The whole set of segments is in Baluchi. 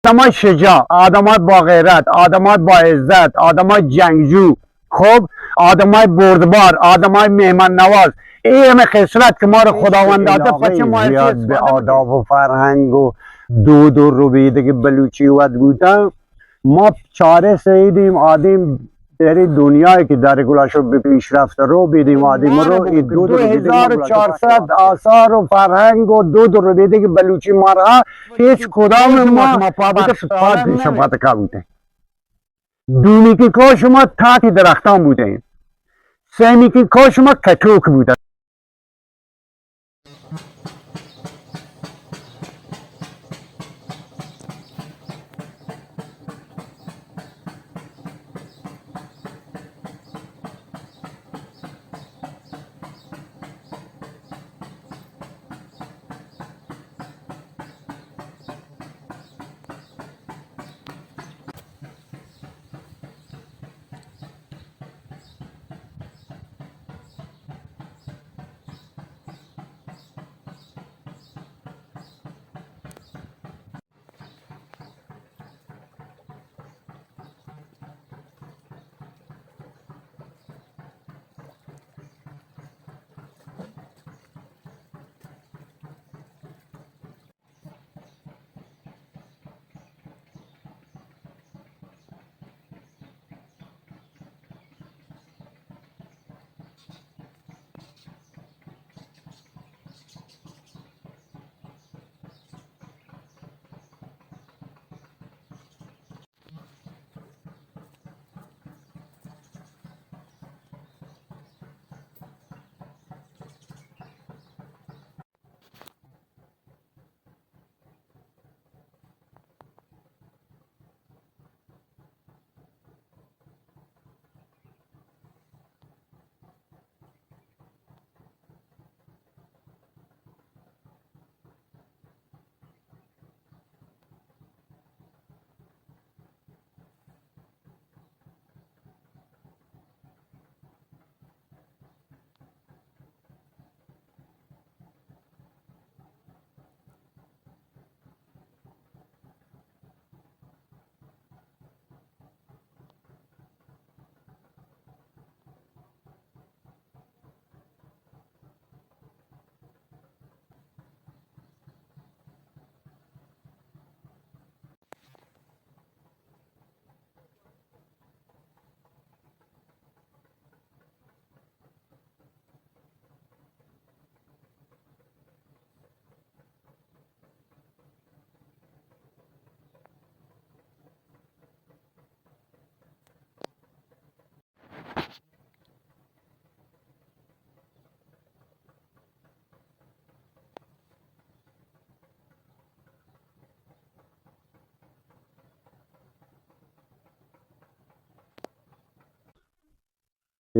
آدمای شجاع، آدمای با غیرت، آدمای با عزت، آدمای جنگجو، خب، آدمای بردبار، آدمای مهمان نواز. اے ہمیں خصلت کہ ما را خداوند داتا، پچے ما زیاد به آداب و فرهنگ و دود و ربیدگ بلوچی ود بوتا. ما چارے سیدیم آدم در دنیای که در گلاشو به پیشرفت رو بیدیم آدم رو ای دود و ربیدگ بلوچی، دو هزار و چهارصد آثار و فرهنگ و دود و ربیدگ بلوچی مارا هیچ کدام ما پا بوده، پا پیش پا بوده. دومی که کار شما تاک درختان بوده، سومی که کار شما کتوک بوده.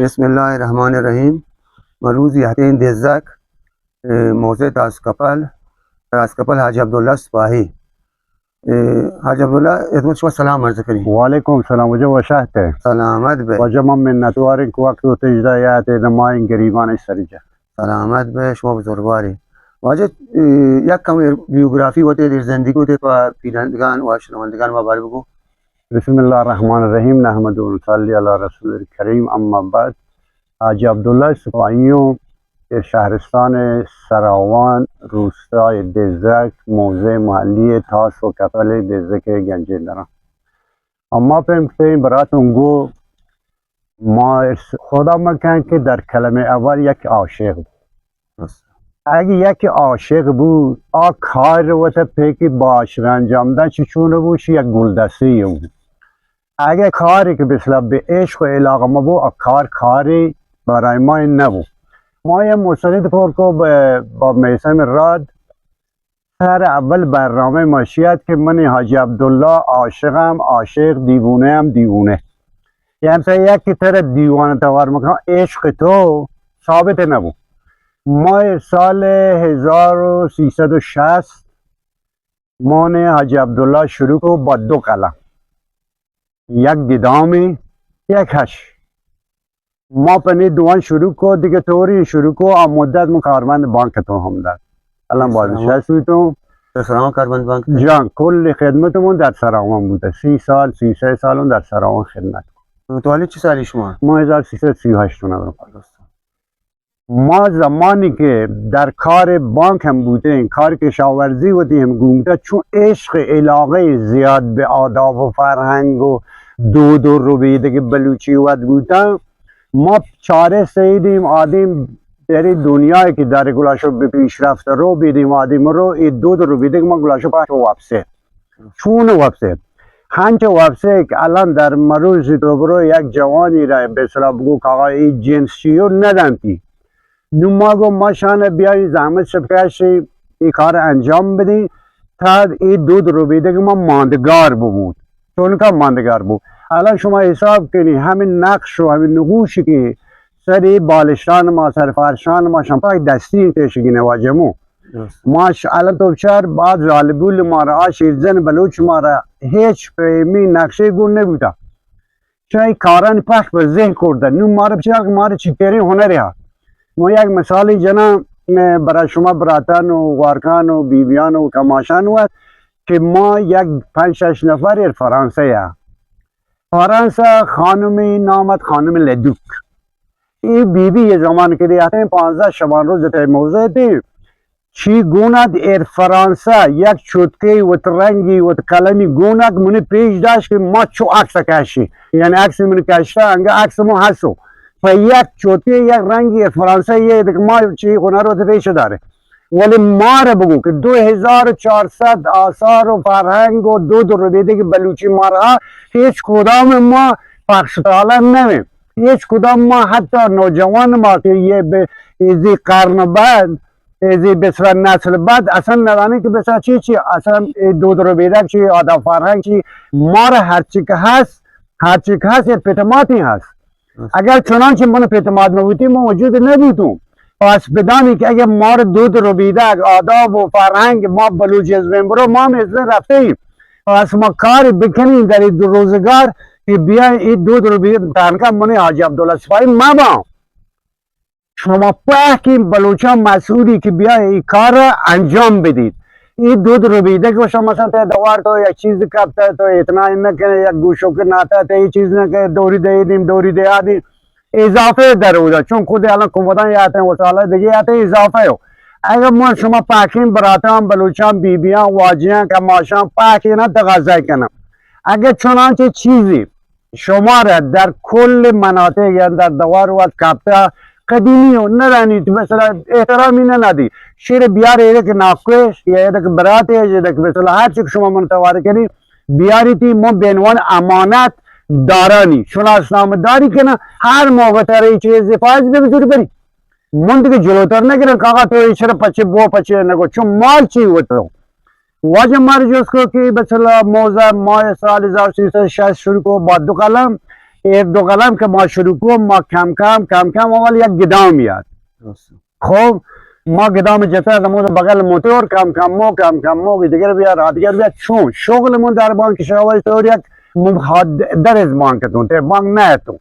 بسم اللہ الرحمن الرحیم. من روزی ہتین دزک، اے، موضع تاس کپل، تاس کپل حاجی عبداللہ سپاہی. اے، حاجی عبداللہ، خدمت شما سلام عرض کنی. وعلیکم السلام، واجہ وش آتئے. سلامت بے. واجہ من منتواریں کہ وقت و تجدہ یات نمائیں گریبان سرجہ. سلامت بے، شما بزرگواری. واجہ، اے، یک کم بیوگرافی وتے دیر زندگی وتے پا پیرندگان و شنوندگان ما بار بگو. بسم اللہ الرحمن الرحیم، نحمد و نصلی علی رسول الکریم، اما بعد. حاجی عبداللہ سپاہیوں، اے شہرستان سراوان، روستای دزک، موضع محلی تاس و کپل دزک گنجیں دران. اما پیم پیم براتون گو، ما اس-، خدا مکن کہ در کلمہ اول یک عاشق بو. اگہ یک عاشق بو، آ کار وت پیکی با عاشق انجام دن، چی چون بو، شی یک گلدستی بو. اگہ کاری کہ مثلا بہ عشق و علاقہ مبو، آ کار کاری برای ما نبو. ما یہ مستند پر کو بہ، با میثم راد، سر اول برنامہ ما شیات کہ منی حاجی عبداللہ عاشقم، عاشق دیوونہ ہم دیوونہ. یعنی سا یک تر دیوانہ توار مکان، عشق تو ثابت نبو. ما سال ہزار و سیصد و شصت مانے حاجی عبداللہ شروع کو با دو قلم، یک گدامی، یک ہش. ما پنی دوان شروع کو، دیگہ طوری شروع کو، آ مدت من کارمند بانک تو ہم داد. الان بازنشست بوتوں. در سراوان کارمند بانک؟ جان، کل خدمت من در سراوان بوده. سی سال، سی سه سال من در سراوان خدمت. متولد چه سالی شما؟ ما هزار سیصد سی و هشت نمره. ما زمانی که در کار بانک هم بودیم، کار کشاورزی بودیم، گونگدا چون عشق علاقه زیاد به آداب و فرهنگ و دود و ربیدگ بلوچی ود بودن، ما چاره سیدیم آدم در این دنیایی که در گلاشو به پیشرفت رو بیدیم آدم رو، ای دود ربیدگ ما گلاشو پاش وپسه. چون وپسه؟ هنچ وپسه که الان در مروز تو برو یک جوانی را به اصطلاح بگو که آقا ای جنس چیو ندنتی. نو ما گو ما شان بیاین زحمت شپ کشی، ای کار انجام بدی تا ای دود ربیدگ ما ماندگار ببود. چونکا ماندگار بو. الان شما حساب کنی همین نقش و همین نقوشی که سر ای بالشان ما، سر فرشان ما شمپای دستی کشگی نواجمو. درست. ماش الان تو بچار بعد زالبول ما را، آ شیرزن بلوچ ما را هیچ پیمی نقشه گون نبوتا. چای کارانی پخش به ذهن کرده. نو ما را بچار که ما را چی ترین هنری ها. ما یک مثالی جنم، اه، برای شما براتان و وارکان و بیبیان و کماشان و که ما یک پنج شش نفر ایر فرانسه یا. فرانسه خانمی نامت خانم لدوک. ای بیبی یه زمان که دیگه پانزده شبان روز ته موزه دی. چی گوند ایر فرانسه یک چوتکه وت رنگی وت قلمی گونک منی پیش داشت که ما چو عکس کشی. یعنی عکس من کشته، انگه عکس مو هستو. په یک چوتکه یک رنگی ایر فرانسه یه دیگه ما چی هنر وت پیش داره. ولی ما را بگو که دو هزار و چهارصد آثار و فرهنگ و دود و ربیدگ بلوچی ما را هیچ کدام ما پخش تالان نمیم. هیچ کدام ما حتی نوجوان ما که یه به ازی قرن بعد، ازی بسرا نسل بعد اصلا ندانی که بسرا چی چی، اصلا ای دود ربیدگ چی، آداب فرهنگ چی، ما را هرچی که هست، هرچی که هست، یه پتماتی هست. اگر چنانچه من پتمات نبوتی، ما وجود نبوتون. پس بدانی که اگر ما را دود ربیدگ، آداب و فرهنگ ما بلوچ از بین برو، ما هم از بین رفته ایم. پس ما کار بکنیم در این دو روزگار که بیاین این دود ربیدگ تنها من حاجی عبدالله سپاهی مبام. شما پهکین بلوچان مسئولی که بیاین این کار را انجام بدید. این دود ربیدگ و شما مثلا ته دوار تو یک چیز کپته تو اعتنائی نکنه، یک گوشو که ناته ته این چیز نکنه، دوری دیدیم، دوری دیادیم. اضافه در اودا، چون خود الان کمدان یاتن و سالای دیگه یاتن اضافه یو. اگر ما شما پهکین براتان، بلوچان، بیبیان، واجیان، کماشان پهکین تغذای کنم. اگر چنانچه چیزی شما را در کل مناطق یا در دوار وقت کپتا قدیمی و نرانی تو مثلا احترامی نہ ندی، شیر بیار ایرک ناکوش یا ایرک براتے یا ایرک مثلا هر چی که شما من توار کنی بیاری تی من بینوان امانت دارانی شناسنامه داری کنه، هر موقع تر ای چیز فایز به بزور بری. من دیگه جلوتر نگرم که آقا تو ایشرا پچه بو پچه نگو، چون مال چی و تو. واجہ مار جوست کو کہ بچلا موزہ ماہ سال ہزار سیصد شصت شروع کو با دو قلم، اے دو قلم کہ ما شروع کو، ما کم کم کم کم اول یک گدام یاد. خب، ما گدام جتا دمو بغل موتور کم کم مو کم کم مو دیگر بیا رادگر بیا چون شغل من در بانک شاوی طور یک مخد-، در از بانک تون تے بانک نہ تو.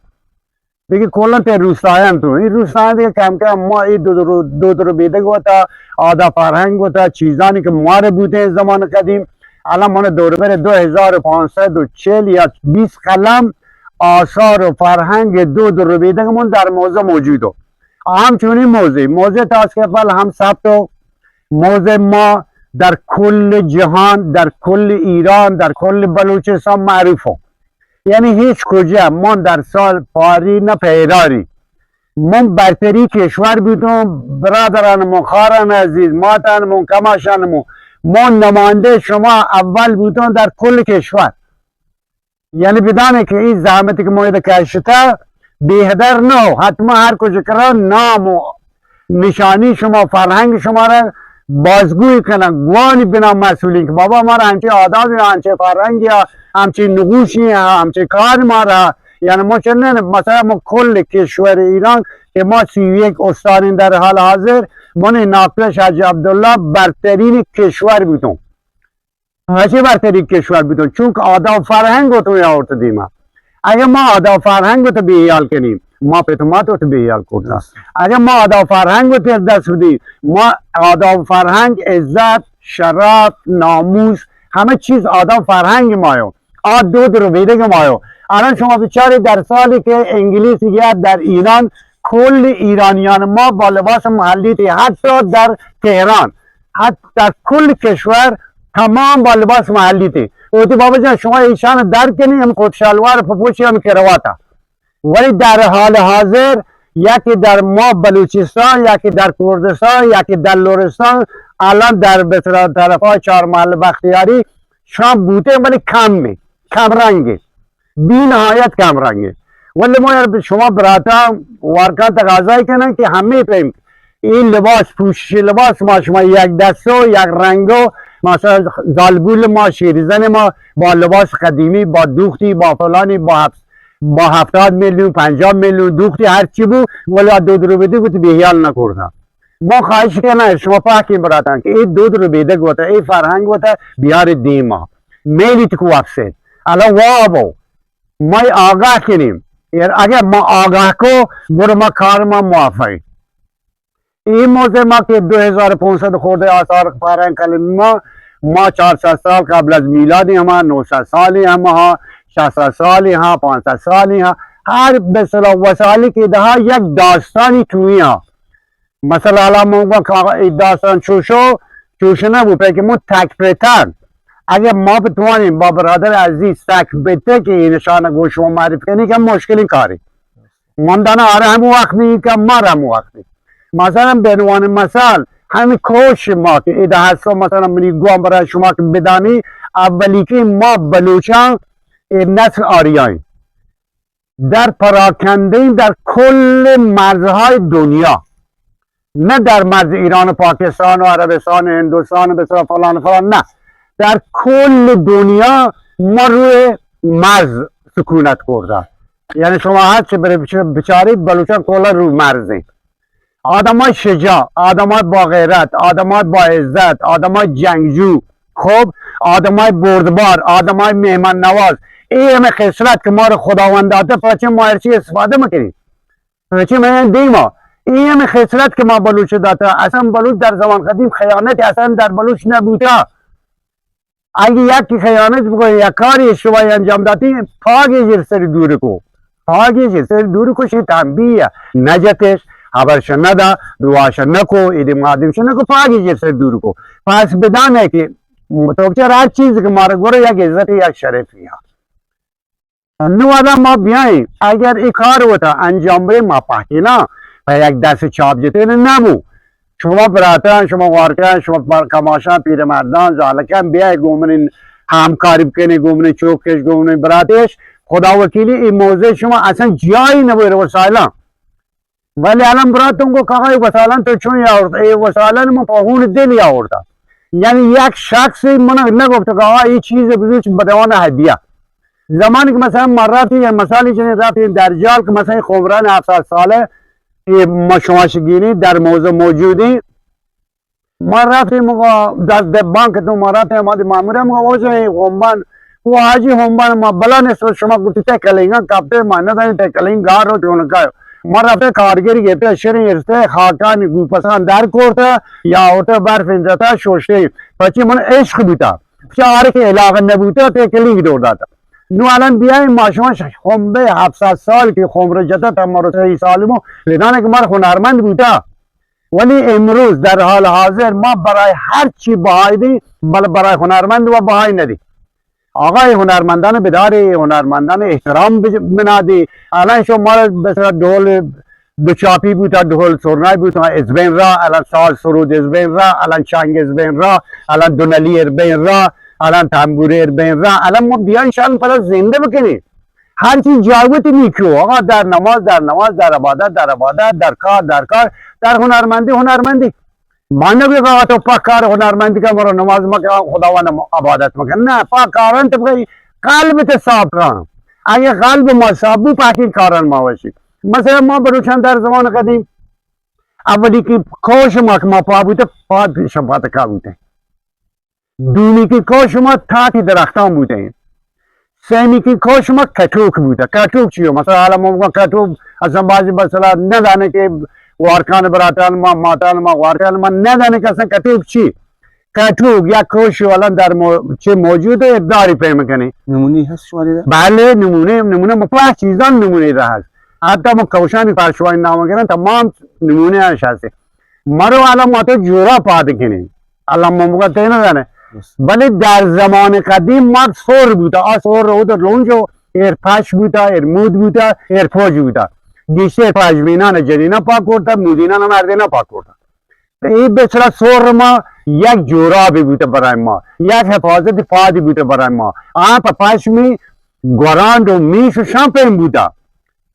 دیگه کلا تے روستایان تو، این روستایان دیگه کم کم ما این دو دو دو دو بیدگ وتا، آدا فرهنگ وتا، چیزانی که مار بوده زمان قدیم، الان من دور بر دو هزار و پانصد و چهل یا بیست قلم آثار و فرهنگ دو دو بیدگ من در موزه موجود و همچنین موزه، موزه تاسکفل هم ثبت و موزه ما در کل جهان، در کل ایران، در کل بلوچستان معروف و یعنی هیچ کجا من در سال پاری نه پیراری. من برتری کشور بودم، برادران من، خاران عزیز، ماتان من، کماشان من، من نماینده شما اول بودم در کل کشور. یعنی بدانه که این زحمتی که ما ایده کشته، بیهدر نه، حتما هر کجا کرا نام و نشانی شما، فرهنگ شما را بازگویی کنن، گوانی بنا مسئولین که بابا ما را همچین آدابی، همچین فرهنگی، همچین نقوشی، همچین کار ما را، یعنی ما چه نه، مثلا ما کل کشور ایران که ما سی و یک استانین در حال حاضر، من ناکوش حاجی عبدالله برترین کشور بودم. هچی برتری کشور بیتون، چونکه آداب فرهنگ و تو آورت دیما. اگه ما آداب فرهنگ تو بی‌حیال کنیم، ما پت و مات تو بی‌حیال کرتا. اگه ما آداب فرهنگ تو از دست بدیم، ما آداب فرهنگ، عزت، شرف، ناموس، همه چیز آدم فرهنگ مایو، آ دود ربیدگ مایو. الان شما بچاری در سالی که انگلیس یا در ایران کل ایرانیان ما با لباس محلی تی، حتی در تهران، حتی در کل کشور تمام با لباس محلی تی. اوتی بابا جان شما ایشان در کنی، هم کت شلوار پپوشی، هم کرواتا. ولی در حال حاضر یکی در ما بلوچستان، یکی در کردستان، یکی در لرستان، الان در بسرا طرفای چهار محل بختیاری شام بوته، ولی کم می، کم رنگی، بی نهایت کم رنگی. ولی ما یار شما براتا وارکان تقاضای کنن که همه پیم این لباس، پوشش لباس ما شما یک دسته و یک رنگ و مثلا زالبول ما، شیرزن ما با لباس قدیمی، با دوختی، با فلانی، با هفت، با هفتاد میلیون، پنجاه میلیون دوختی، هر چی بو، ولی آ دود رو بده گوت بیهیال نکردن. ما خواهش کنن شما پاکین براتن که این دود رو بیده گوته، این فرهنگ گوته بیار دیما. میلیت کو وپسید. الان وابو. ما آگاه کنیم. یار اگه ما آگاه کو، گڑا ما کار ما موفقی. این موضع ما که دو هزار و پانصد خورده آثار فرهنگ کلیم ما، ما چهارصد سال قبل از میلادی هم، نهصد سالی هم ها، ششصد سالی ها، پانصد سالی ها، هر به اصطلاح وسایلی که ده یک داستانی توی ها. مثلا الان من گوان که آقا ای داستان چوشو، چوش نبو، پی که من تک پتن. اگه ما بتوانیم با برادر عزیز تک پته که این نشانه گوش و معرفی کنی که مشکلین کاری. من دانا آره هم وقت نی که مار هم وقت نی. مثلا به عنوان مثال همین کوش ما که ایده هستو، مثلا منی گوان برای شما که بدانی، اولی که ما بلوچان، اه، نسل آریاییم. در پراکنده در کل مرزهای دنیا، نه در مرز ایران و پاکستان و عربستان و هندوستان و بسیار فلان فلان، نه، در کل دنیا ما روی مرز سکونت کرده. یعنی شما هر چه بره بچ-، بچارید، بلوچان کلا روی مرزه. آدمای شجاع، آدمای با غیرت، آدمای با عزت، آدمای جنگجو، خب، آدمای بردبار، آدمای مهمان نواز. ای همه خصلت که ما رو خداوند داده، پرچه ما هرچی استفاده می‌کنیم؟ پرچه ما این دیما؟ ای همه خصلت که ما بلوچ داده، اصلا بلوچ در زمان قدیم خیانت اصلا در بلوچ نبوده. اگه یکی خیانت بکنه، یک کاری اشتباهی انجام داتی، پاگی جیر سر دور کو. پاگی جیر سر دور کو، شی تنبیه. نجتش، خبرش ندا، دعاش نکو، ایدی مادمش نکو، پاگی جیر سر دور کو. پس بدانه که تو بچار هر چیز که مارا گوره یک عزت، یک شرفی ها. نو ادا ما بیایں، اگر ای کار وتا انجام بده، ما پاکینا، پہ یک دست چاپ جتین نبو. شما براتان، شما وارکان، شما پر-، کماشان، پیرمردان، زالکان، بیای گومنین همکاری بکنی، گومنین چوکش، گومنین براتش. خدا وکیلی، ای موضع شما اصلا جایی نبو، ای وسائلان. ولی الان براتون گو کاغا ای وسائلان تو چون آورد؟ ای وسائلان من پہ خون دل آورد. یعنی یک شخص من نگفت که آقا ای چیز بزرگ بدون هدیه. زمانی که مثلا ما رفتیم، یک مثالی چنین رفتیم در جال که مثلا این خمران هفتصد ساله، ای ما شما شگینی در موضع موجودی. ما رفتیم، مگا دست دبان که تو ما رفتیم، ما دی مامورا مگا واجه این خمبان، او حاجی خمبان ما بلا نیست، شما گفتی ته کلینگا کپته، ما ندانی ته کلینگ گار رو چون کایو. ما رفته کارگری گپته، شرین ارسته، خاکانی گوپسان در کرته، یا آورته برف انزته، شوشته. پچی من عشق بوتا. چه آره که علاقه نبوتا، ته کلینگ دور داتا. نو الان بیایم ما شما ش-، خمبه هفتصد سال که خمره جتا تا ما رو سی سال مو، لدانه که مار هنرمند بوتا. ولی امروز در حال حاضر ما برای هر چی بهای دی، بل برای هنرمند و بهای ندی. آقای هنرمندان بداری، هنرمندان احترام بج-، بنادی. الان شما ما را مثلا ڈول دوچاپی بوتا، ڈول سرنای بوتا، از بین را، الان ساز سرود از بین را، الان چنگ از بین را، الان دونلی از بین را، الان تنبوری از بین را، الان ما بیان شان پر زنده بکنی. هر چیز جاوت نیکو، آقا در نماز، در نماز، در عبادت، در عبادت، در کار، در کار، در هنرمندی، هنرمندی. من نگوی که آقا تو پاک کار هنرمندی که مرو نماز مکن، خداوند عبادت مکن. نه، پاک کاران تو بگی قلب تو صاف کن. اگه قلب ما صاف بو، پاکین کاران ما وشی. مثلا ما بلوچان در زمان قدیم، اولی که کوش ما که ما پا بوده، پا پیش پا تکا بوده. دومی که کاش ما تاک درختان بوتیں. سیمی که کاش ما کٹوک بوتہ. کٹوک چیو؟ مثلا حالا ما بگوان کٹوک، اصلا بعضی مثلا ندانے کہ وارکان براتان ما، ماتان ما، وارکان ما ندانے کہ اصلا کٹوک چی؟ کٹوک یا کوشی والا در مو-، چه موجود ہے، داری پیم کنی. نمونی هست شما دیده؟ بله، نمونه، نمونه مختلف چیزان نمونه ده هست. حتی ما کوشانی پرشوانی نام گرن، تمام نمونه اش هست. مرو الان ما تو جورا پاد کنیم. الان ما مگا ته نه زنه. بله در زمان قدیم ما سور بوده، آ سور رو در لونجو ایر پش بوده، ایر مود بوده، ایر پوج بوده. گیشتر پشمینان جنینا پاک کرده، مودینان مردینا پاک کرده. ای بسرا سور ما یک جورابی بوده برای ما، یک حفاظت پادی بوده برای ما. آ په پشمی گوراند و میش و شام پیم بوده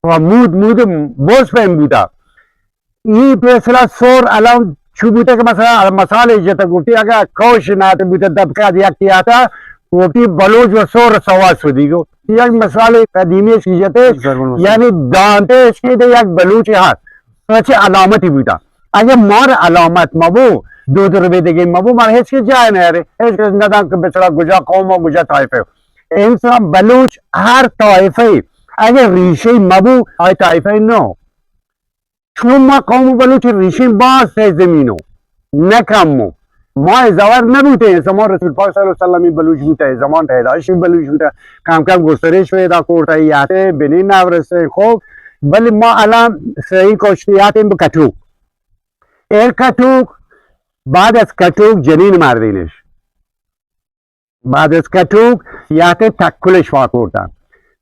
و مود مود بز پیم بوده. ای بسرا سور الان چو بوده که مثلا مثال جتا گفتی اگه کوش ناته بوده دبکه یکی آتا گفتی بلوچ و سور سواس شدی گو. یک مثال قدیمی چیزته، یعنی دانته اش که ده یک بلوچی هست. پرچه علامتی بوتا. اگه مار علامت مبو، دو دربه دیگه مبو، مار هیچ که جای نهره. هیچ که ندان که بچرا گجا قوم و گجا طایفه. انسان بلوچ هر طایفه، اگه ریشه مبو، آی طایفه نو. چون ما قوم بلوچ ریشه باز ته زمینو. نه کمو. ما زور نبوته، زمان رسول پاک صلی الله علیه وسلم بلوچ بوته، زمان پیدایش بلوچ بوته، کم کم گسترش پیدا کرده، یاته بنی نورسه. خب، ولی ما الان صحیح کشتیاتیم به کٹوک. ایر کٹوک، بعد از کٹوک جنین مردینش. بعد از کٹوک یاته تکلش پاک کرده.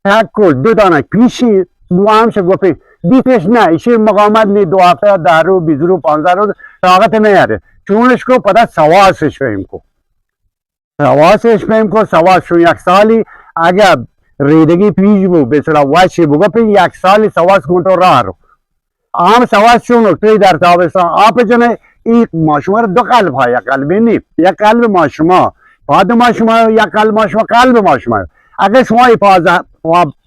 تکل دو دانه پیشی، دو همش گپی. دیتش نه، ایشی مقامات نی دو هفته، ده رو، بیست رو، پانزده رو، طاقت نیاره. چونش کو پدا سواسش فهم کو. سواسش پیم کو، سواس چون یک سالی، اگه ریدگی پیش بو، بسرا وشی بگو، پی یک سالی سواس گون تو راه رو. آم سواس چون تو در تابستان آپ جنه، ای ما شما رو دو قلب ها، یک قلبی نی، یک قلب ما شما، پاد ما شما، یک قلب ما شما، قلب ما شما. اگه شما حفاظت،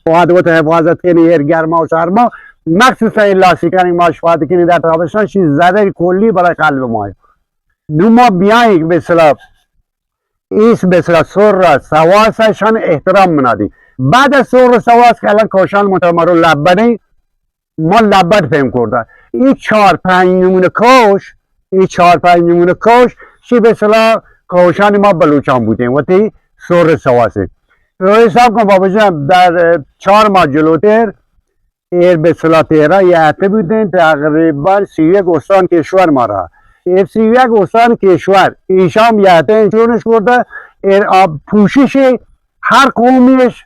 پاد وت حفاظت کنی، هر گرما و سرما، مخصوصا این لاستیکانی ما شما کنی در تابستان، شی ضرر کلی برای قلب ما. نو ما بیاین به اصطلاح ایس به اصطلاح سر را سواس شان احترام منادی. بعد از سر و سواس که الان کوشان متمرو لبنی، ما لبت فهم کرده. این چهار پنج نمونه کوش، این چهار پنج نمونه کوش، چی به اصطلاح کوشان ما بلوچان بودیم. وقتی سر سواسی. تو حساب کن بابا جان، در چهار ماه جلوتر ایر به اصطلاح تهران یه هفته بودن، تقریباً سی و یک استان کشور ما را. ایر سی و یک استان کشور، ایشام یه هفته انشورنس کرده، ایر آب پوشش هر قومیش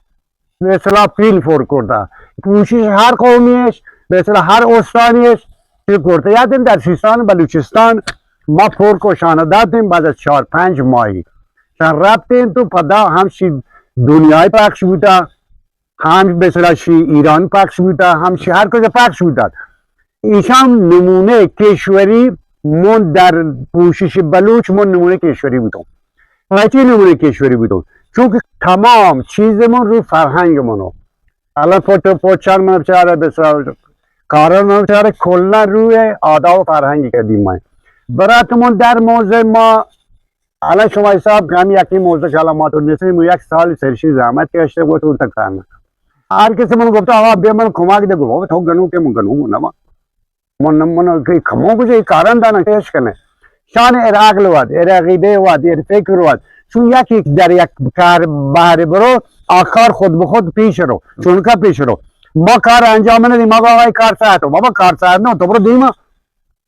به اصطلاح پیل فور کرده. پوشش هر قومیش، به اصطلاح هر استانیش چی کرده. یادم در سیستان بلوچستان ما فور کشانه دادیم بعد از چهار پنج ماهی. چند رفتیم تو پدا همشی دنیای پخش بوده. هم به اصطلاح شی ایران پخش بوده، هم شی هر کجا پخش بوده. ایشان نمونه کشوری من در پوشش بلوچ من نمونه کشوری بودم. پرچی نمونه کشوری بودم؟ چون که تمام چیز من رو فرهنگ منو. الان فوتو فوچان من بچاره بسیار کاران من بچاره کلا روی آداب و فرهنگی کردیم ما. برات من در موضع ما الان شما حساب کن، یکی موضع کلمات و نسیم یک سال سرشی زحمت کشته گوت اون تک کار نکن. هر کسی من گفته آقا بیا من کمک ده، گفت تو گنو که من گنو نما. من من که کمو کجا کاران دانه کش کنه. شان ار عقل واد، ار عقیده واد، ار فکر واد. چون یک یک در یک کار بهر برو، آ کار خود به خود پیش رو، چون که پیش رو. ما کار انجام ندیم، ما آقای کار ساعت، بابا کار ساعت نه، تو برو دیما.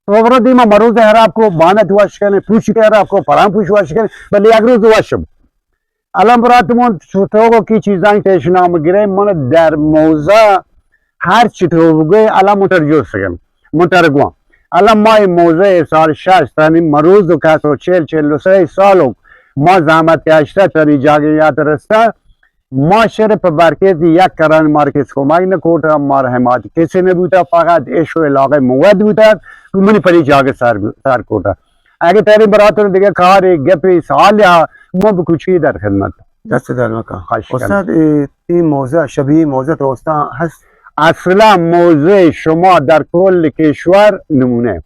تو برو دیما مروز حراب کو، بانت وش کنه، پوشی حراب کو، پران پوش وش کنه، بلے یک روز وش بو. الان برات من تو کو کی چیزانی تیش نام گره، من در موزه هر چی تو بگوی، الان من تر جوست کن، من تر گوان. الان ما این موزه سال شش، یعنی مروز و کس و چهل، چهل و سه سال و ما زحمت کشته، تری جاگه یاد رسته، ما شر په برکت یک کران مار کس کمک نکوتا، مار حمایت کسی نبوتا، فقط عشق و علاقه موت بوتا، تو منی پری جاگه سر، سر کوتا. اگه تری براتون دیگه کاری گپی سوالی ها، ما به کوچی در خدمت. دست در مکن. خواهش کنم. استاد، ای، ای موضع، شبیه موضع تو استان هست؟ اصلا موضع شما در کل کشور نمونه.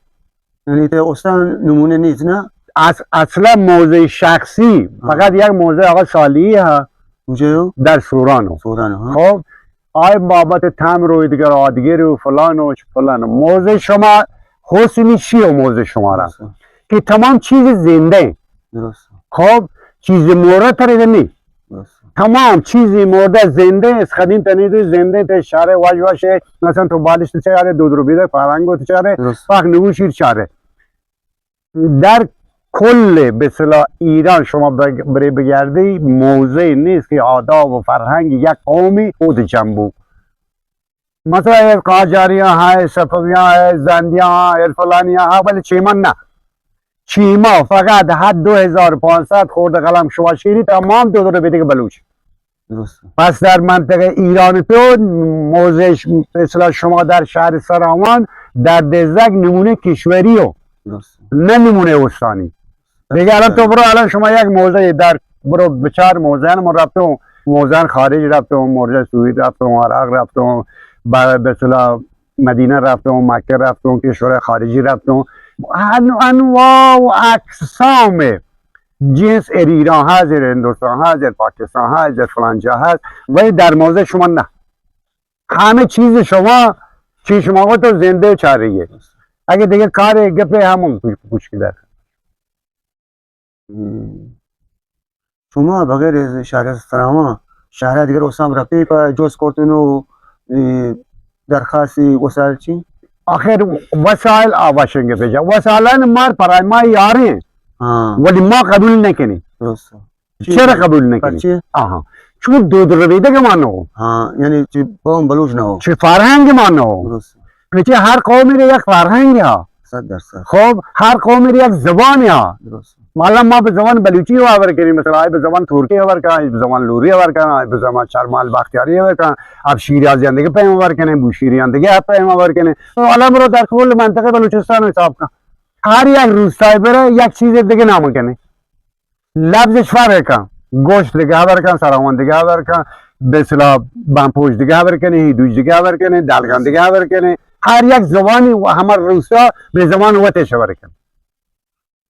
یعنی ته استان نمونه نیست، نه؟ اص-، اصلا موضع شخصی، فقط یک موضع آقا صالحی ها. کجا؟ در سورانو. سورانو، ها. خب، آی بابت تم رویدگر آدگر و فلان و فلان. موضع شما حسنی چی و موضع شما را؟ که تمام چیز زنده ایں. درست. خب، چیزی مورد تر اگه نی. درست. تمام چیزی مورد زنده است، قدیم تنیدی زنده تے شهر واج واشه، مثلاً تو بالشت چاره، دود ربیده، فرهنگ چاره، درست. وقت نوشیر چاره. در کل به اصطلاح ایران شما بگ-، بری بگردی، موضعی نیست که آداب و فرهنگ یک قومی خود جنب بو. مثلاً اے قاجاریاں ہا، اے صفویاں ہا، اے زندیاں ہا، اے فلانیاں ہا، بلے چیمن نہ. چیما فقط حد دو ہزار پانصد خورد قلم شما شیری تمام دو دور بیدگی بلوچ. درست. پس در منطقه ایران تو موضع ش-، مثلاً شما در شهر سراوان در دزک نمونه کشوری و درست. نه نمونه استانی. دیگه الان تو برو، الان شما یک موضع در برو بچار موضع، من رفتم موضع خارج رفتم، موضع سوئد رفتم، عراق رفتم، ب-، به اصطلاح مدینه رفتم، مکه رفتم، کشور خارجی رفتم، ان-، انواع و اقسام جنس ار ایران هست، ار هندوستان هست، ار پاکستان هست، ار فلان جا هست، ولی در موضع شما نه. همه چیز شما، چی شما گو تو زنده چاری. اگه دیگه کار گپه همون پوچ، پوچ کی در. شما بغیر از شهر سراوان، شهر دیگر استان رفتی پا جوز کرتن و، اه، درخواستی وسایل چی؟ آخر وسایل آواشنگ بجا. وسایلان مار پرای ما یاریں. ولی ما قبول نکنی. درست. چرا قبول نکنی؟ پرچی؟ آها. چون دود ربیدگ ما نو. یعنی چی قوم بلوچ نو. چی فرهنگ ما نو. درست. پچه هر قومی ره یک فرهنگ ها. صد درصد. خب، هر قومی ره یک زبان ها. درست. مثلاً ما به زبان بلوچی هبر کنیم، مثلاً آئی به زبان ترکی هبر کنن، آئی به زبان لوری هبر کنن، آئی به زبان چرمال بختیاری هبر کنن، اب شیرازیان دیگه پیم هبر کنن، بوشیریان دیگه پیم هبر کنن. تو الان برو در کل منطقه بلوچستان حساب کن. هر یک روستای بره یک چیز دیگه نام کنه. لبزش فرق کن. گوشت دیگه هبر کن، سراوان دیگه هبر کن، به اصطلاح بمپوش دیگه هبر کنه، هیدوش دیگه هبر کنه، دلگان دیگه هبر کنه. هر یک زبانی و همه روستا به زبان وتش هبر کن.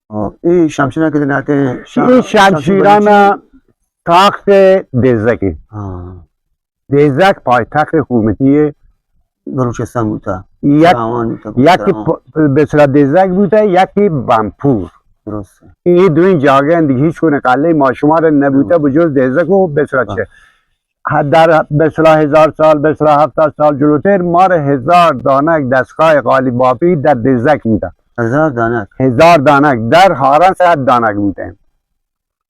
آه، ای شمشیران که ناته شم-، ای شمشیران تاخت دزکی. آه. دزک پایتخت حکومتی بلوچستان بوتا. یک، سراوان بوتا، یکی سراوان. پ-، به اصطلاح دزک بوتا، یکی بمپور. درست. ای دوین جاگه دیگه هیچ گونه قلعه ما شما را نبوتا، بجز دزک و به اصطلاح چه. در به اصطلاح هزار سال، به اصطلاح هفتصد سال جلوتر ما را هزار دانک دستگاه قالی بافی در دزک بوتا. هزار دانک؟ هزار دانک. در هاران صد دانک بوتا.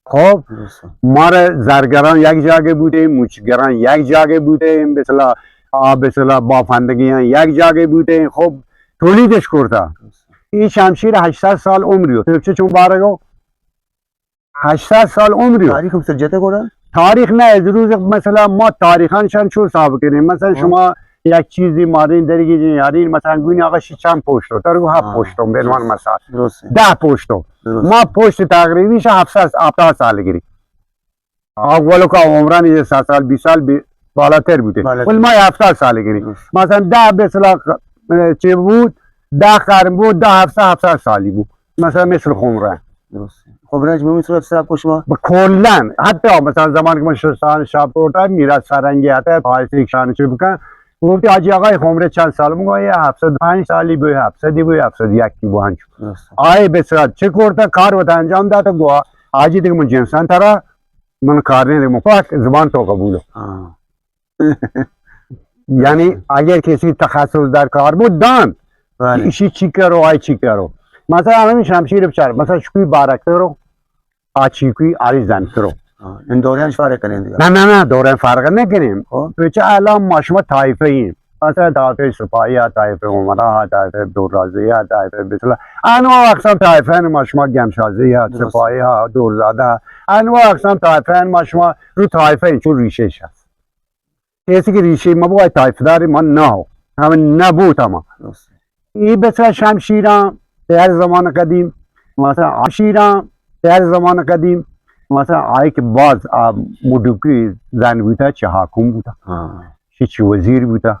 خب، درست. ما را زرگران یک جاگه بودیم، موچگران یک جاگه بودیم، به اصطلاح، آ، به اصطلاح بافندگیان یک جاگه بودیم. خب، تولیدش کرتا. درست. این شمشیر هشتصد سال عمری بود. چه چون بارگو؟ هشتصد سال عمری بود. تاریخ هم سجته کرا؟ تاریخ نه، از روز مثلاً ما تاریخان شان چون حساب کنیم. مثلاً شما یک چیزی مارین درگی جن یارین، مثلاً گونی آقا شی چند پشتو، تر گو هفت پشتو، به عنوان مثال. درست. ده پشتو. درست. ما پشت تقریبی شا هفتصد، هفتاد سال گیری. اولو کا عمران یه صد سال، بیست سال بی-، بالاتر بوده. بالاتر. ولی ما هفتاد سال گیری. درست. مثلاً ده به اصطلاح، اه، چه بود؟ ده قرن بود، ده هفتصد، هفتصد سالی بود. مثلاً مثل خمره. درست. خب، رنج بمون صورت سر پشت ما؟ به کلاً، حتی مثلاً زمان که من شستان شاپ برده، میراث فرهنگی حتی پایسی شان چه بکن، گفتی حاجی آقای خمره چند سال؟ من گفت، یه هفتصد و پنج سالی بود، هفتصد بود، هفتصد و یک بود، هنچو. درست. آئی به صورت چه کرتا، کار وتا انجام داتا، گوا حاجی دیگه من جنسان ترا، من کار نه دیگه، من پاک زبان تو قبول. آه. یعنی اگر کسی تخصص در کار بود، دان. بله. ایشی چی کرو، آئی چی کرو. مثلاً همین شمشیر بچار، مثلاً شکوی بارک کرو، آ چیکوی، آئی زن کرو. آه، این دوران فرق کنین دیگه. نه، نه، نه، دوران فرق نکنیم. خب. تو چه الان ما شما طایفه ایم. مثلاً طایفه سپاهی ها، طایفه امرا ها، طایفه دورازی ها، طایفه بسلا. انواع اقسام طایفه هن، ما شما گمشازی ها، درست. سپاهی ها، دورزاده ها. انواع اقسام طایفه هن، ما شما رو طایفه این چون ریشه هست. کسی که ریشه ما بو، آئی طایفه‌دار ما نه، همه نبوت ما. درست. ای بسا شمشیران در زمان قدیم، مثلاً شمشیران در زمان قدیم، مثلاً آئی که باز، آ، مدوکی زن بوتا، چه حاکم بوتا، آه. چه، چه وزیر بوتا،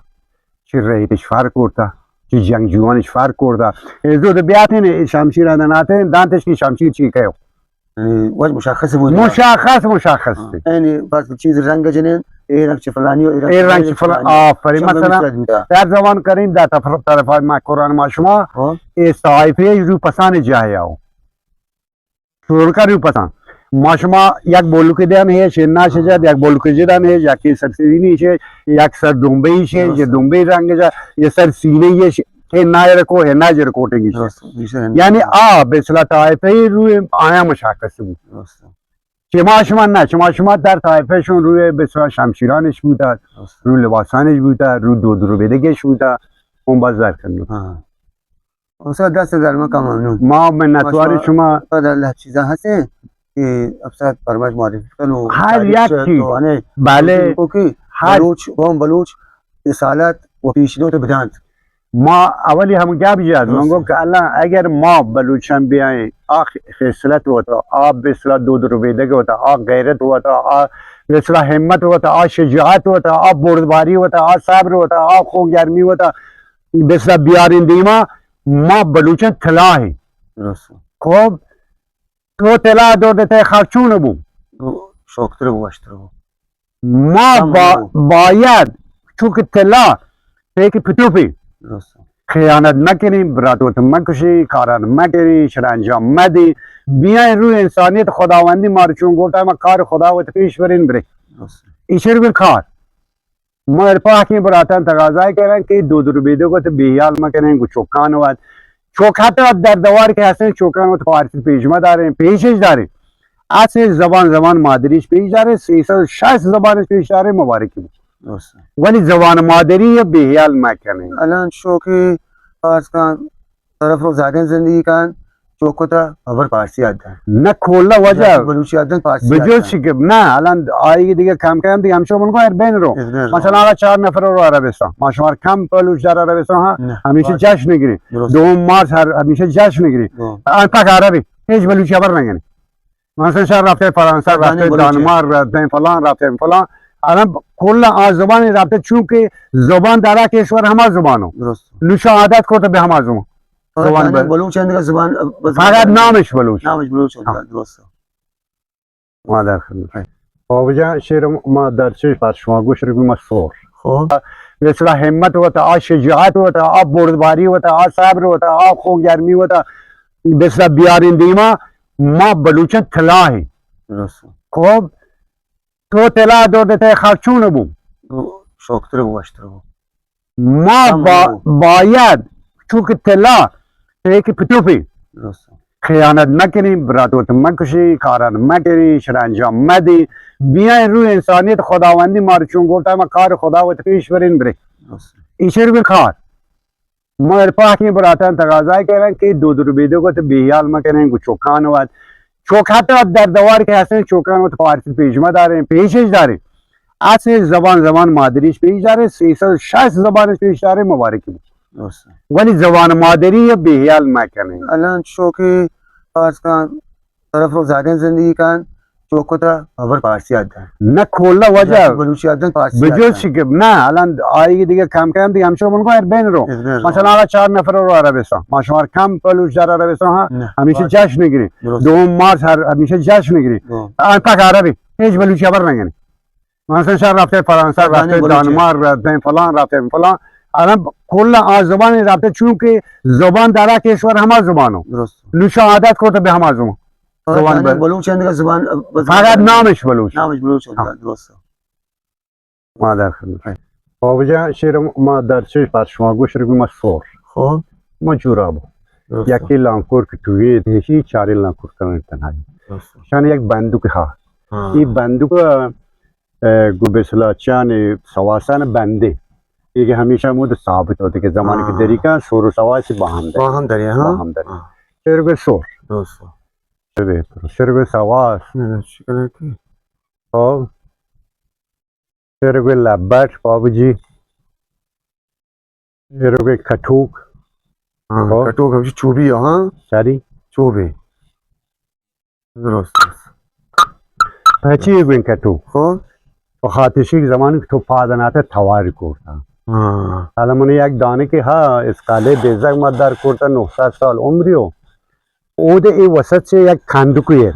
چه رئیسش فر کرتا، چه جنگجوانش فر کرتا. ای زود بیاتین، ای شمشیران دناتین، دانتش که شمشیر چی کهو. یعنی وجه مشخص بود. مشخص، مشخص آه. بود. یعنی فرض کن چیز رنگ جنین، ای رنگ چه فلانی و ای رنگ ای رنگ چه چه فلان، فلانی. آفرین. شما مثلاً، در زمان کریم، در طرف، طرف مکران ما شما، خب. ای صحیفه رو پسان جاهی آو. سورکا روپساں. ما شما یک بولکے دیان ہے، شنا شجا، یک بولکے جدان ہے، یک سر سینی شے، یک سر ڈومبئی شے، یہ ڈومبئی رنگ جا، یہ سر سینی شے، ہے نائر کو، ہے ناجر کوٹے گی شے. یعنی آ بسلا طائفہ روی آیا مشاکس بو. چما شما نہ، چما شما در طائفہ شون روی بسلا شمشیرانش بوتا، روی لباسانش بوتا، روی دود رو بیدگش بوتا، اون باز در کنو. استاد، دست در من کم ممنون. ما منتوار شما. بعد اللہ چیزا هستن که افسر پرمش معرفی کن و هر یک چیز. بله. اوکی. هر بلوچ، قوم بلوچ، اصالت و پیشینوت بدانت. ما اولی هم گپ جد، من گو که الان اگر ما بلوچان بیایں، آ خصلت ہوتا، آ بسلا دود رو بیدگ ہوتا، آ غیرت ہوتا، آ بسلا همت ہوتا، آ شجاعت ہوتا، آ بردباری ہوتا، آ صبر ہوتا، آ خون گرمی ہوتا، بسلا بیارین دیما، ما بلوچان طلا ہیں. درست. خب، تو طلا دور دیتے خرچون بو. شوکتر بو، وشتر بو. ما با-، باید، چونکه طلا پیک پتوپی. درست. خیانت مکنی، برات وت مکشی، کاران مکنی، شر انجام مدی. بیاین روی انسانیت خداوندی مار چون گوتا، ما کار خدا وت پیش برین بره. درست. ایشر بر کار. ما ارپاکیں براتان تقاضا کرن که دود رو بیدگ وت بیحیال مکنن، گو چوکان وت. چوک حتی در دوار که هستن، چوکان وت فارسی پیش ما دارن، پیشش دارن. اصل زبان، زبان مادریش پیش دارن، سیصد و شصت زبانش پیش دارن، مبارکی بود. درست. ولی زبان مادری یا بیحیال مکنن. الان چوکی فرض کن طرف رو زادن زندگی کن، چوکتا خبر پارسی ادن. نه کلا وجه. بلوچی ادن پارسی بجوز ادن. شکب. نه، الان آئی دیگه کم کم دیگه همچو من گوهر بین رو. مثلا آقا چهار نفر رو عربستان. ما شما کم بلوچ در عربستان ها. نه. همیشه جشن گیری. درست. دوم مارس هر همیشه جشن گیری. آن پاک عربی. هیچ بلوچی خبر نگنی. مثلا شهر رفته فرانسه، رفته دانمارک، رفته فلان، رفته فلان. الان کل آ زبان رفته، چون که زبان در آ کشور همه زبانو. درست. نوشا عادت کرده به همه زبان. فقط زبان یعنی بلوچ اند که زبان، فقط نامش بلوچ. نامش بلوچ اند، درست. ما در خدمت. بابا جان، شعر ما در چه پر شما گوش رو ما سور. خب. مثلا همت وتا، آ شجاعت وتا، آ بردباری وتا، آ صبر وتا، آ خون گرمی وتا، مثلا بیارین دیما، ما بلوچان طلا ہیں. درست. خب، تو طلا دور دیتے خرچون بو. شوکتر بو، وشتر بو. ما با-، باید، چونکه طلا، پیک پتوپی. درست. خیانت مکنی، برات وت مکشی، کاران مکنی، شر انجام مدی. بیاین روی انسانیت خداوندی مار چون گوتا، ما کار خدا وت پیش برین بره. درست. ایشر بر کار. ما ارپاکیں براتان تقاضا کرن که دود رو بیدگ وت بیحیال مکنن، گو چوکان وت. چوک حتی در دوار که هستن، چوکان وت فارسی پیش ما دارن، پیشش دارن. اصل زبان، زبان مادریش پیش دارن، سیصد و شصت زبانش پیش دارن، مبارکی بود. درست. ولی زبان مادری یا بیحیال مکنن. الان چوکی فرض کن طرف رو زادن زندگی کن، چوکتا خبر پارسی ادن. نه کلا وجه. بلوچی ادن پارسی بجوز ادن. شکب. نه، الان آئی دیگه کم کم دیگه همچو من گوهر بین رو. مثلا آقا چهار نفر رو عربستان. ما شما کم بلوچ در عربستان ها. نه. همیشه جشن گیری. درست. دوم مارس هر همیشه جشن گیری. آن پاک عربی. هیچ بلوچی خبر نگنی. مثلا شهر رفته فرانسه، رفته دانمارک، رفته فلان، رفته فلان. الان کل آ زبان رفته، چون که زبان در آ کشور همه زبانو. درست. نوشا عادت کرده به همه زبان. فقط زبان یعنی بل-، بلوچ اند که زبان، فقط نامش بلوچ. نامش بلوچ اند، درست. ما در خدمت. بابا جان، شعر ما در چه پر شما گوش رو ما سور. خب. ما جورابو. درست. یکی لانکور که توی دهشی، چاری لانکور کنن تنهایی. درست. شان یک بندوک ها. این بندوک اه، گو بسلا چان سواسان بندے. یہ کہ ہمیشہ مود ثابت ہوتے کہ زمانے کہ دریکا سور و سواس باہم درے. باہم درے، ہاں. باہم درے. شعر گو سور. درست. شعر گو سواس. خب. شعر گو لبٹ، بابو جی. ایرو کہ کٹوک. ہاں، خب. کٹوک ہمشی چوبی، ہاں. چاری؟ چوبی. درست، درست. پچی گوین کٹوک. خب. و خاطشی زمانی که تو پادناته تواری کرتا. ہاں. حالا من یک دانه که ها، اسکاله بیزگ ما در کرتا، نهصد سال عمری و. او ده ای وسط چه یک کندوکیه.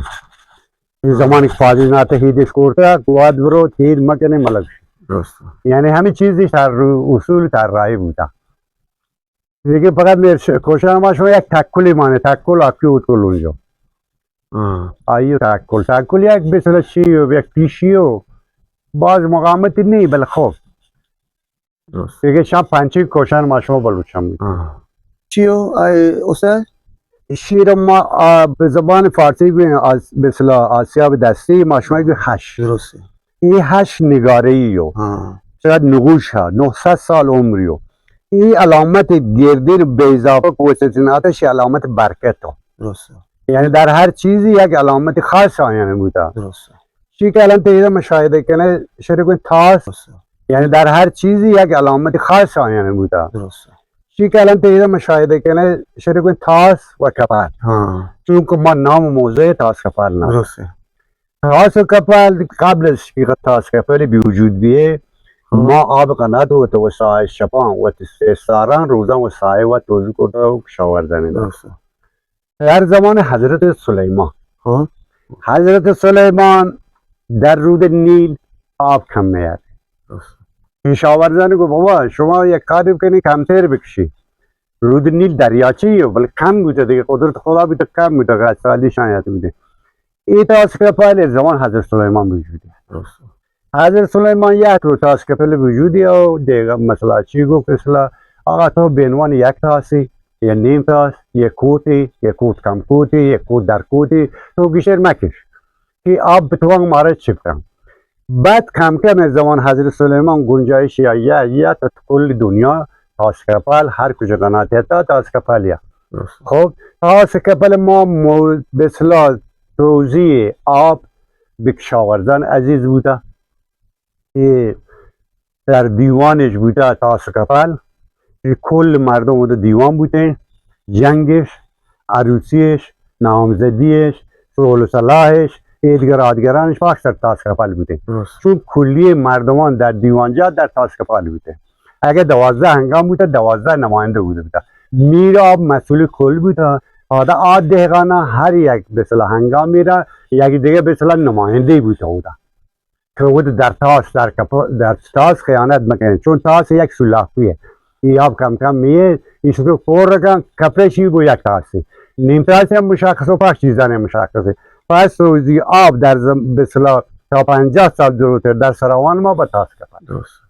این زمانی که پادی ناته هیدش کرتا، گواد برو، هید مکنه ملک. درست. یعنی همه چیزی تر رو-، اصول طراحی بوده. دیگه فقط میر ش-، کوشان ما شما یک تکلی مانه، تکل آکی اوتکل اونجا. آئی و تاکل، تاکل یک بسلا چی و یک پیشی و باز مقامتی نی، بل خب. درست. دیگه شاید پنچین کوشن ما شما بلوچان بود. چیو، آی، اوسه؟ شیر ما، آ، به زبان فارسی گوین، آس-، بسلا آسیاب دستی، ما شما گوین هش. درسته. ای هش نگاره ای یو. چقدر نقوش ها، نهصد سال عمری یو. ای علامت گردین به اضافه کوچتناتش علامت برکت ها. درسته. یعنی در هر چیزی یک علامت خاص آیانه بوده. درسته. چی که الان تیره مشاهده کنه، شروع کن تاس. درسته. یعنی در هر چیزی یک علامت خاص آیانه بوده. درسته. چی که الان تیره مشاهده کنه، شروع کن تاس و کپر. چون که ما نام موضع تاس کپر نه. درسته. تاس و کپر قبل از که تاس کپر به وجود بیه، ما آب قنات و تو سایه شپان و ساران روزان و سایه و توزی کرده و کشاورزانی. درسته. در زمان حضرت سلیمان. حضرت سلیمان در رود نیل آب کم میاد. کشاورزان گو بابا شما یک کاری بکنی کمتر بکشی. رود نیل دریاچه ایه، بلے کم بوته دیگه، قدرت خدا بوته کم بوته، غیر سالی شاید بوته. ای تاس کپل زمان حضرت سلیمان بوجود. حضرت سلیمان یک رو تاس کپل وجودی او دیگه مسئله چی گو مثلا آقا تو بینوان یک تاسی، یا نیم تاس، یا کوتی، یا کوت کم کوتی، یا کوت در کوتی، تو گیشر مکش. که آب بتوان مارا چی بکن. بعد کم کم از زمان حضرت سلیمان گنجایش یا یا یا تا کل دنیا تاس کپل هر کجا قنات تا تاس کپل یا. خب، تاس کپل ما مو-، بسلا توزیع آب به کشاورزان عزیز بوده. ای در دیوانش بوته تاس کپل، ای کل مردم اوده دیوان بوته، جنگش، عروسیش، نامزدیش، سول و صلاحش، ایدگر آدگرانش پاک سر تاس کپل بوته. چون کلی مردمان در دیوانجا در تاس کپل بوته. اگه دوازده هنگام بوته، دوازده نماینده بوده بوته. میر آب مسئول کل بوته. آده آد دهقانا هر یک بسلا هنگام میره، یک دیگه بسلا نماینده بوته بوده. که وت در تاس، در کپ-، در تاس خیانت مکنید، چون تاس یک سلاحیه. ای آب کم کم میه، ای شکر پر رکن، کپشی بو یک تاسی. نیم تاسی هم مشخص و پاک چیزان هم مشخصه. پس روزی آب در زم-، بسلا تا پنجاه سال دروتر در سراوان ما به تاس کپن. درست.